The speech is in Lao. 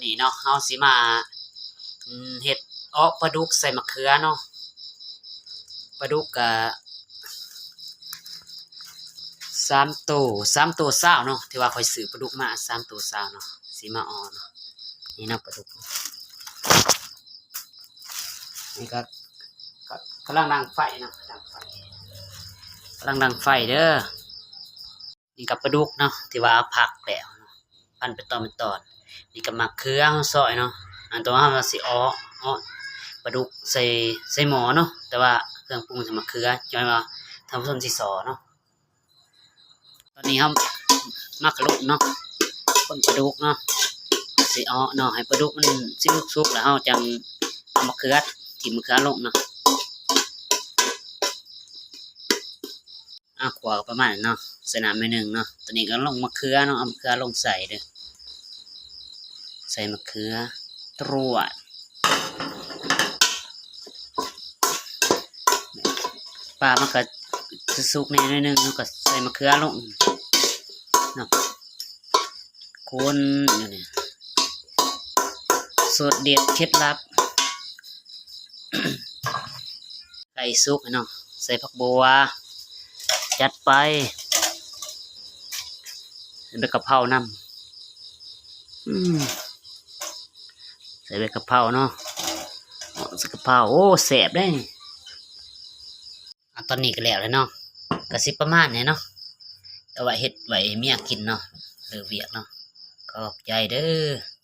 ນີ້ເນາະ ເຮົາຊິມາ ອືມ ເຮັດເອາະປາດຸກໃສ່ໝາກເຂືອເນາະ. ປາດຸກກະສາມໂຕ ສາມໂຕຊາວເນາະ ທີ່ວ່າຂ້ອຍຊື້ປາດຸກມາສາມໂຕຊາວເນາະ ຊິມາເອາະເນາະ. ນີ້ເນາະປາດຸກ ນີ້ກະ ກະ ກຳລັງດັງໄຟເນາະ ກຳລັງດັງໄຟເດີ. ນີ້ກະປາດຸກເນາະ ທີ່ວ່າເອົາພັກແລ້ວເນາະ ປັ້ນເປັນຕອນເປັນຕອນ. ນີ້ກະໝາກເຂືອເຮົາຊອຍເນາະ. ອັນໂຕເຮົາວ່າຊິເອາະ ເອາະປາດຸກໃສ່ ໃສ່ໝໍ້ເນາະ ແຕ່ວ່າເຄື່ອງປຸງໃສ່ໝາກເຂືອ ຈອຍວ່າທ່ານຜູ້ຊົມຊິສໍເນາະ. ຕອນນີ້ເຮົາມາກະລຸກເນາະ ຄົນປາດຸກເນາະ ຊິເອາະເນາະ ໃຫ້ປາດຸກມັນສຸກໆ ແລ້ວເຮົາຈັ່ງເອົາໝາກເຂືອ ຖິ້ມໝາກເຂືອລົງເນາະ. ອ່າ ຂົ້ວປະມານນັ້ນເນາະ ໃສ່ນ້ຳໜ້ອຍໜຶ່ງເນາະ. ຕອນນີ້ກະລົງໝາກເຂືອເນາະ ເອົາໝາກເຂືອລົງໃສ່ເດີ ໃສ່ໝາກເຂືອ ຕຣວດ. ປາມັນກະສຸກໆ ແດ່ໜ້ອຍໜຶ່ງ ເຮົາກະໃສ່ໝາກເຂືອລົງເນາະ ຄົນຢູ່ນີ້ ສູດເດັດເຄັດລັບ ໄກ່ສຸກເນາະ ໃສ່ຜັກບົ່ວ ຈັດໄປ ໃສ່ໃບກະເພົານຳ ອືມ ໃສ່ໃບກະເພົາເນາະ ເອົາໃສ່ກະເພົາ ໂອ້ ແຊບເດ້ນີ້. ອາ ຕອນນີ້ກະແລ້ວແລ້ວເນາະ ກະຊິປະມານນີ້ເນາະ ແຕ່ວ່າເຮັດໄວ້ໃຫ້ເມຍກິນເນາະ ເລີກວຽກເນາະ ຂອບໃຈເດີ.